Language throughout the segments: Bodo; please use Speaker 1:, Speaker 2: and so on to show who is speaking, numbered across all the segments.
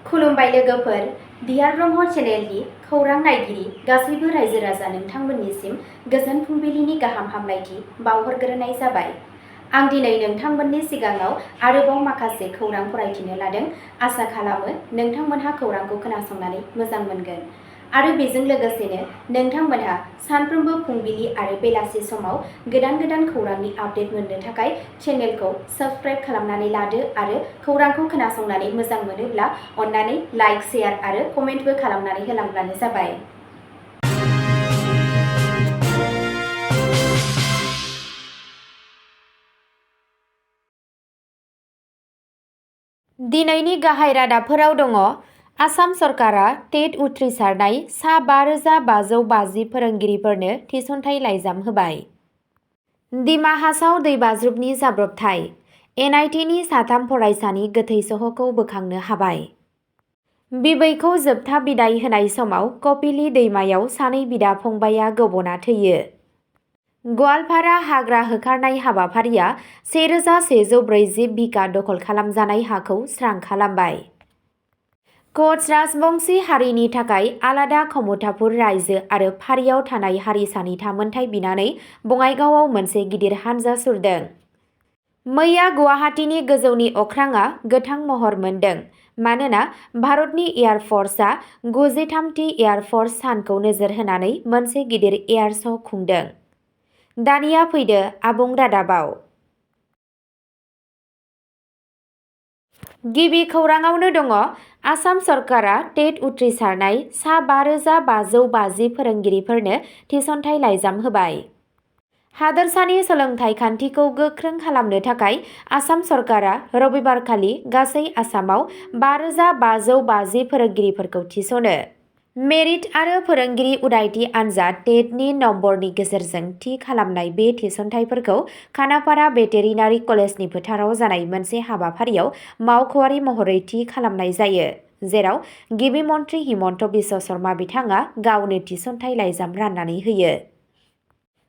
Speaker 1: खुलुमबाय लोगोफोर, दियार ब्रह्म चेनेलनि खौरां नायगिरि गासैबो रायजो राजा नोंथांमोननिसिम गोजोन फुंबिलिनि गाहाम हामलायथि बावहरग्रोनाय जाबाय। आं दिनै नोंथांमोननि सिगाङाव आरोबाव माखासे खौरां फरायथिनो लादों। आसा खालामो नोंथांमोनहा खौरांखौ खोनासंनानै मोजां मोनगोन आरो बेजों लोगोसेनो नोंथांमोनहा सानफ्रोमबो फुंबिलि आरो बेलासि समाव गोदान खौरांनि आपडेट मोननो थाखाय चेनेलखौ साबस्क्राइब खालामनानै लादो आरो खौरांखौ खोनासंनानै मोजां मोनोब्ला अन्नानै लाइक, शेयार आरो कमेन्टबो खालामनानै होलांब्लानो जाबाय। दिनैनि गाहाय रादाबफोराव दङ। आसाम सरकारा टेट उथ्रिसारनाय सा 5,550 फोरोंगिरिफोरनो थिसनथाइ लाइजाम होबाय। दिमा हासाव दैबाज्रुमनि जाब्रबथाय, NITनि साथाम फरायसानि गोथै सह'खौ बोखांनो हाबाय। बिबैखौ जोबथा बिदाय होनाय समाव कपिली दैमायाव सानै बिदा-फंबायआ गब'ना थैयो। गवालपारा हाग्रा होखारनाय हाबाफारिया 1,140 बिघा दखल खालामजानाय हाखौ स्रां खालामबाय। कच राजबंशी हारिनि थाखाय आलादा कमतापुर रायजो आरो फारियाव थानाय हारिसानि थामोनथाइ बिनानै बङाइगावआव मोनसे गिदिर हानजा सुरदों। मैया गुवाहाटीनि गोजौनि अख्राङा गोथां महर मोनदों मानोना भारतनि एयार फर्सआ 93थि एयार फर्स सानखौ नोजोर होनानै मोनसे गिदिर एयार श' खुंदों। दानिया फैदो आबुं रादाबाव। गिबि खौराङावनो दङ। आसाम सरकारा टेट उथ्रिसारनाय सा 5,550 फोरोंगिरिफोरनो थिसनथाइ लाइजाम होबाय। हादोरसानि सोलोंथाइ खान्थिखौ गोख्रों खालामनो थाखाय आसाम सरकारा रबिबारखालि गासै आसामाव 5,550 फोरोंगिरिफोरखौ थिसनो। मेरिट आरो फोरोंगिरि उदायथि आनजाद टेटनि नम्बरनि गेजेरजों थि खालामनाय बे थिसनथाइफोरखौ खानापारा भेटेरिनारि कलेजनि फोथाराव जानाय मोनसे हाबाफारियाव मावख'आरि महरै थि खालामनाय जायो, जेराव गिबि मन्थ्रि हिमन्त बिश्व शर्मा बिथाङा गावनो थिसनथाइ लाइजाम राननानै होयो।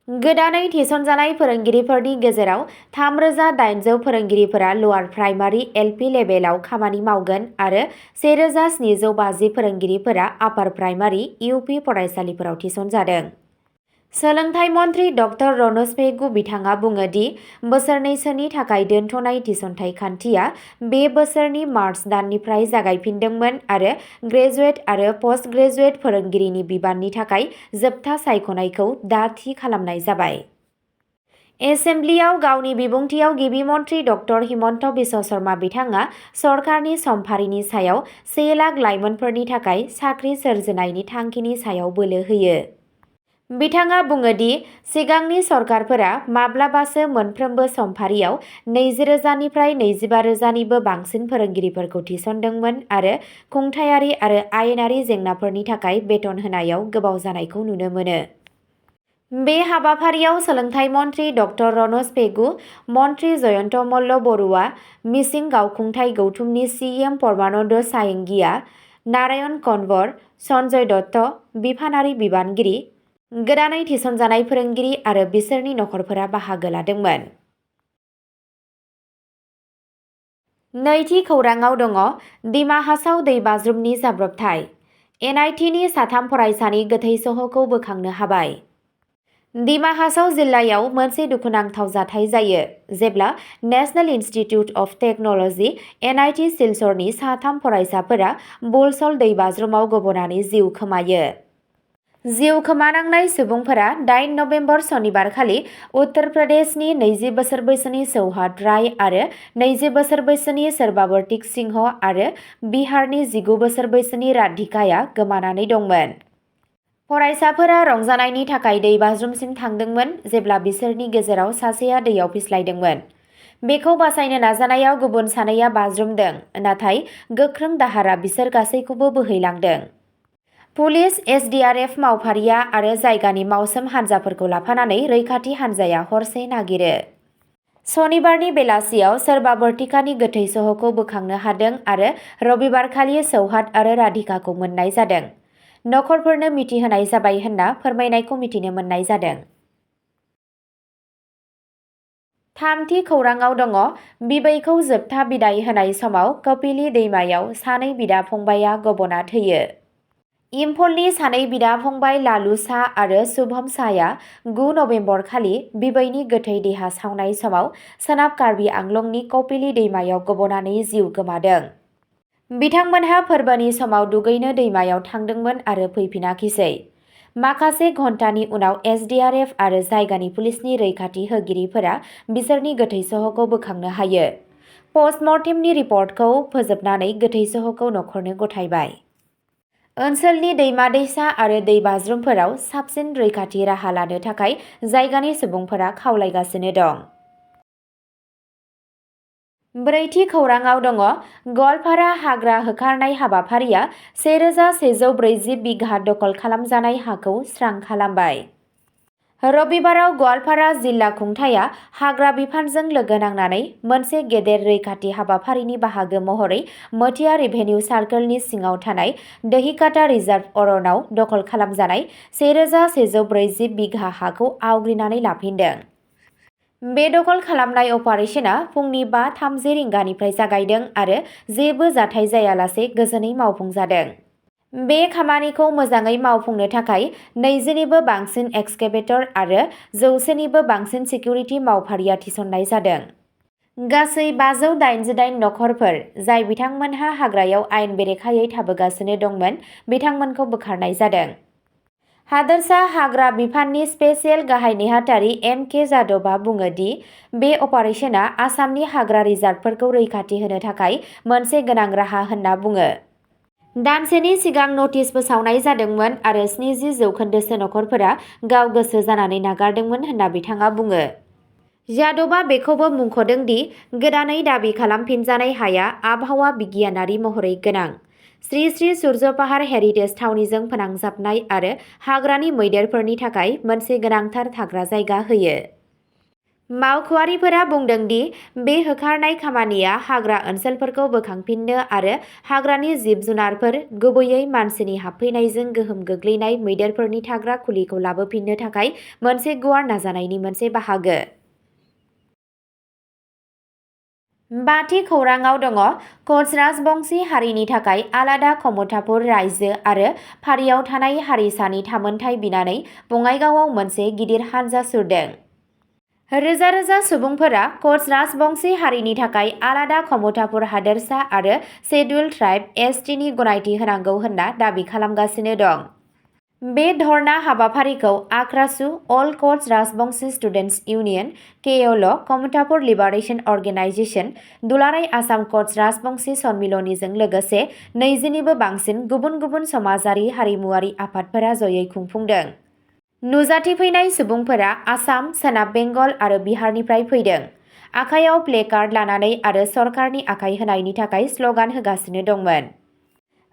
Speaker 1: गोदानै थिसनजानाय फोरोंगिरिफोरनि गेजेराव 3,800 फोरोंगिरिफोरा लवार प्राइमारि LP लेभेलाव खामानि मावगोन आरो 1,750 फोरोंगिरिफोरा आपार प्राइमारि UP फरायसालिफोराव थिसनजादों। सोलोंथाइ मन्थ्रि ड रनज पेगु बिथाङा बुङो दि बोसोरनैसोनि थाखाय दोनथ'नाय थिसनथाइ खान्थिया बे बोसोरनि मार्च दाननिफ्राय जागायफिनदोंमोन आरो ग्रेजुवेट आरो पस्ट ग्रेजुवेट फोरोंगिरिनि बिबाननि थाखाय जोबथा सायख'नायखौ दा थि खालामनाय जाबाय। एसेम्ब्लियाव गावनि बिबुंथियाव गिबि मन्थ्रि ड हिमन्त बिश्व शर्मा बिथाङा सरकारनि समफारिनि सायाव 1 लाख लाइमोनफोरनि थाखाय साख्रि सोरजिनायनि थांखिनि सायाव बोलो होयो। बिथाङा बुङो दि सिगांनि सरकारफोरा माब्लाबासो मोनफ्रोमबो समफारियाव 20,000निफ्राय 25,000निबो बांसिन फोरोंगिरिफोरखौ थिसनदोंमोन आरो खुंथायारि आरो आयेनारि जेंनाफोरनि थाखाय बेथन होनायाव गोबाव जानायखौ नुनो मोनो। बे हाबाफारियाव सोलोंथाइ मन्थ्रि ड रनज पेगु, मन्थ्रि जयन्त मल्ल बरुवा, मिसिं गावखुंथाइ गौथुमनि CM परमानन्द सायंगिया, नारायण कन्वर, सन्जय दत्त, बिफानारि बिबानगिरि, गोदानै थिसनजानाय फोरोंगिरि आरो बिसोरनि नखरफोरा बाहागो लादोंमोन। नैथि खौराङाव दङ। दिमा हासाव दैबाज्रुमनि जाब्रबथाय, NITनि साथाम फरायसानि गोथै सह'खौ बोखांनो हाबाय। दिमा हासाव जिल्लायाव मोनसे दुखुनांथाव जाथाय जायो जेब्ला national institute of technology NIT सिलचरनि साथाम फरायसाफोरा बुलसल दैबाज्रुमाव गब'नानै जिउ खोमायो। जिउ खोमानांनाय सुबुंफोरा 8 नबेम्बर सनिबारखालि उत्तर प्रदेशनि 20 बोसोर बैसोनि सौहार्द राय आरो 20 बोसोर बैसोनि सर्बावर्तिक सिंह आरो बिहारनि 19 बोसोर बैसोनि राधिकाया गोमानानै दंमोन। फरायसाफोरा रंजानायनि थाखाय दैबाज्रुमसिम थांदोंमोन जेब्ला बिसोरनि गेजेराव सासेया दैयाव फिस्लायदोंमोन। बेखौ बासायनो नाजानायाव गुबुन सानैया बाज्रुमदों, नाथाय गोख्रों दाहारा बिसोर गासैखौबो बोहैलांदों। पुलिस, SDRF मावफारिया आरो जायगानि मावसोम हानजाफोरखौ लाफानानै रैखाथि हानजाया हरसे नागिरो। सनिबारनि बेलासियाव सर्बावर्तिकानि गोथै सह'खौ बोखांनो हादों आरो रबिबारखालि सौहार्द आरो राधिकाखौ मोन्नाय जादों। नखरफोरनो मिथिहोनाय जाबाय होनना फोरमायनायखौ मिथिनो मोन्नाय जादों। थामथि खौराङाव दङ बिबैखौ जोबथा बिदाय होनाय समाव कपिली दैमायाव सानै बिदा फंबाया गबना थैयो। इम्फलनि सानै बिदा फंबाय लालु सा आरो शुभम साया 9 नभेम्बर खालि बिबैनि गोथै देहा सावनाय समाव सोनाब कार्बि आंलंनि कपिली दैमायाव गबनानै जिउ गोमादों। बिथांमोनहा फोरबोनि समाव दुगैनो दैमायाव थांदोंमोन आरो फैफिनाखिसै। माखासे घन्टानि उनाव SDRF आरो जायगानि पुलिसनि रैखाथि होगिरिफोरा बिसोरनि गोथै सहखौ बोखांनो हायो। पस्टमर्टेमनि रिपर्टखौ फोजोबनानै गोथै सहखौ नखरनो गथायबाय। ओनसोलनि दैमा-दैसा आरो दैबाज्रुमफोराव साबसिन रैखाथि राहा लानो थाखाय जायगानि सुबुंफोरा खावलायगासिनो दं। ब्रैथि खौराङाव दङ गवालपारा हाग्रा होखारनाय हाबाफारिया 1140 बिघा दखल खालामजानाय हाखौ स्रां खालामबाय। रबिबाराव गवालपारा जिल्ला खुंथाया हाग्रा बिफानजों लोगो नांनानै मोनसे गेदेर रैखाथि हाबाफारिनि बाहागो महरै मोथिया रेभिनिउ सार्कलनि सिङाव थानाय दहिकाटा रिजार्भ अरनाव दखल खालामजानाय 1140 बिघा हाखौ आवग्रिनानै लाफिनदों। बे दखल खालामनाय अपारेशना फुंनि 5:30 रिंगानिफ्राय जागायदों आरो जेबो जाथाय जायालासे गोजोनै मावफुंजादों। बे खामानिखौ मोजाङै मावफुंनो थाखाय 20निबो बांसिन एक्सकेभेटर आरो 100निबो बांसिन सिकिउरिटि मावफारिया थिसननाय जादों। गासै 588 नखरफोर जाय बिथांमोनहा हाग्रायाव आयेन बेरेखायै थाबोगासिनो दंमोन बिथांमोनखौ बोखारनाय जादों। हादोरसा हाग्रा बिफाननि स्पेसियेल गाहाय नेहाथारि M.K. जादबआ बुङो दि बे अपारेशना आसामनि हाग्रा रिजार्भफोरखौ रैखाथि होनो थाखाय मोनसे गोनां राहा होनना बुङो। दानसेनि सिगां नटिस फोसावनाय जादोंमोन आरो 70% नखरफोरा गाव गोसो जानानै नागारदोंमोन होनना बिथाङा बुङो। जादबआ बेखौबो मुंख'दों दि गोदानै दाबि खालामफिनजानाय हाया आबहावा बिगियानारि महरै गोनां। श्री श्री सुर्य पाहार हेरिटेज थावनिजों फोनांजाबनाय आरो हाग्रानि मैदेरफोरनि थाखाय मोनसे गोनांथार थाग्रा जायगा होयो। मावख'आरिफोरा बुंदों दि बे होखारनाय खामानिया हाग्रा ओनसोलफोरखौ बोखांफिननो आरो हाग्रानि जिब-जुनारफोर गुबैयै मानसिनि हाबफैनायजों गोहोम गोग्लैनाय मैदेरफोरनि थाग्रा खुलिखौ लाबोफिननो थाखाय मोनसे गुवार नाजानायनि मोनसे बाहागो। बाथि खौराङाव दङ कच राजबंशी हारिनि थाखाय आलादा कमतापुर रायजो आरो फारियाव थानाय हारिसानि थामोनथाय बिनानै बङाइगावआव मोनसे गिदिर हानजा सुरदों। रोजा रोजा सुबुंफोरा कच राजबंशी हारिनि थाखाय आलादा कमतापुर हादोरसा आरो शेड्युल्ड ट्राइब STनि गनायथि होनांगौ होनना दाबि खालामगासिनो दं। बे धर्ना हाबाफारिखौ आक्रासु अल कच Rajbanshi students union KOL Kamtapur liberation organisation दुलाराय आसाम कच राजबंशी सन्मिलनीजों लोगोसे 20निबो बांसिन गुबुन गुबुन समाजारि हारिमुआरि आफादफोरा जयै खुंफुंदों। नुजाथिफैनाय सुबुंफोरा आसाम, सोनाब बेंगल आरो बिहारनिफ्राय फैदों। आखायाव प्लेकार्ड लानानै आरो सरकारनि आखाय होनायनि थाखाय स्लगान होगासिनो दंमोन।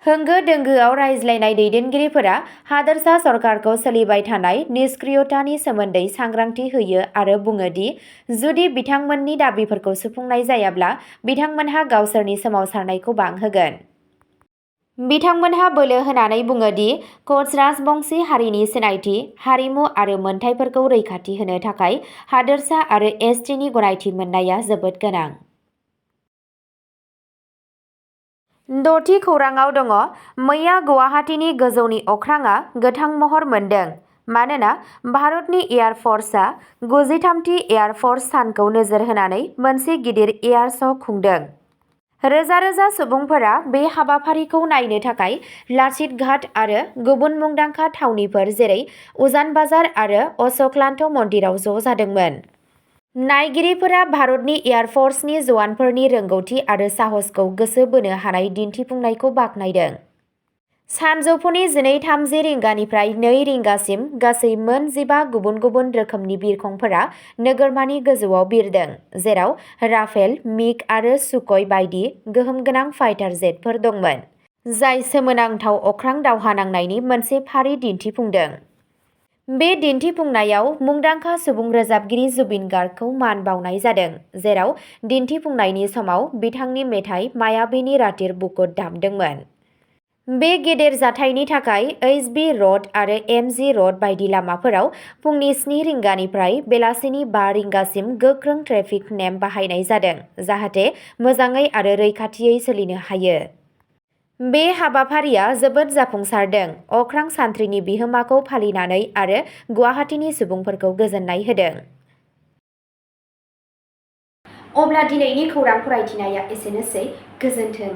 Speaker 1: होंगो दोंगोआव रायज्लायनाय दैदेनगिरिफोरा हादोरसा सरकारखौ सोलिबाय थानाय निष्क्रियतानि सोमोन्दै सांग्रांथि होयो आरो बुङो दि जुदि बिथांमोननि दाबिफोरखौ सुफुंनाय जायाब्ला बिथांमोनहा गावसोरनि सोमावसारनायखौ बांहोगोन। बिथांमोनहा बोलो होनानै बुङो दि कच राजबंशी हारिनि सिनायथि, हारिमु आरो मोनथायफोरखौ रैखाथि होनो थाखाय हादोरसा आरो STनि गनायथि मोननाया जोबोद गोनां। द'थि खौराङाव दङ मैया गुवाहाटीनि गोजौनि अख्राङा गोथां महर मोन्दों मानोना भारतनि एयार फर्सआ 93थि एयार फर्स सानखौ नोजोर होनानै मोनसे गिदिर एयार श' खुंदों। रोजा रोजा सुबुंफोरा बे हाबाफारिखौ नायनो थाखाय लाचित घाट आरो गुबुन मुंदांखा थावनिफोर जेरै उजान बाजार आरो अश'कलान्त मन्दिराव ज' जादोंमोन। नायगिरिफोरा भारतनि एयार फर्सनि जवानफोरनि रोंगौथि आरो साहसखौ गोसो बोनो हानाय दिन्थिफुंनायखौ बाख्नायदों। सानजौफुनि 12:30 रिंगानिफ्राय 2 रिंगासिम गासै मोन 15 गुबुन गुबुन रोखोमनि बिरखंफोरा नोगोरमानि गोजौआव बिरदों जेराव राफेल, मिग आरो सुख'ई बायदि गोहोम गोनां फाइटार जेटफोर दंमोन, जाय सोमोनांथाव अख्रां दावहा नांनायनि मोनसे फारि दिन्थिफुंदों। बे दिन्थिफुंनायाव मुंदांखा सुबुं रोजाबगिरि जुबिन गार्गखौ मान बावनाय जादों जेराव दिन्थिफुंनायनि समाव बिथांनि मेथाइ मायावीनि रातिर बुकुत दामदोंमोन। बे गेदेर जाथायनि थाखाय एच.बी. र'ड आरो एम.जी. र'ड बायदि लामाफोराव फुंनि 7 रिंगानिफ्राय बेलासिनि 5 रिंगासिम गोख्रों ट्रेफिक नेम बाहायनाय जादों जाहाथे मोजाङै आरो रैखाथियै सोलिनो हायो। बे हाबाफारिया जोबोद जाफुंसारदों। अख्रां सान्थ्रिनि बिहोमाखौ फालिनानै आरो गुवाहाटीनि सुबुंफोरखौ गोजोननाय होदों। अब्ला दिनैनि खौरां फरायथिनाया एसेनोसै। गोजोन्थों।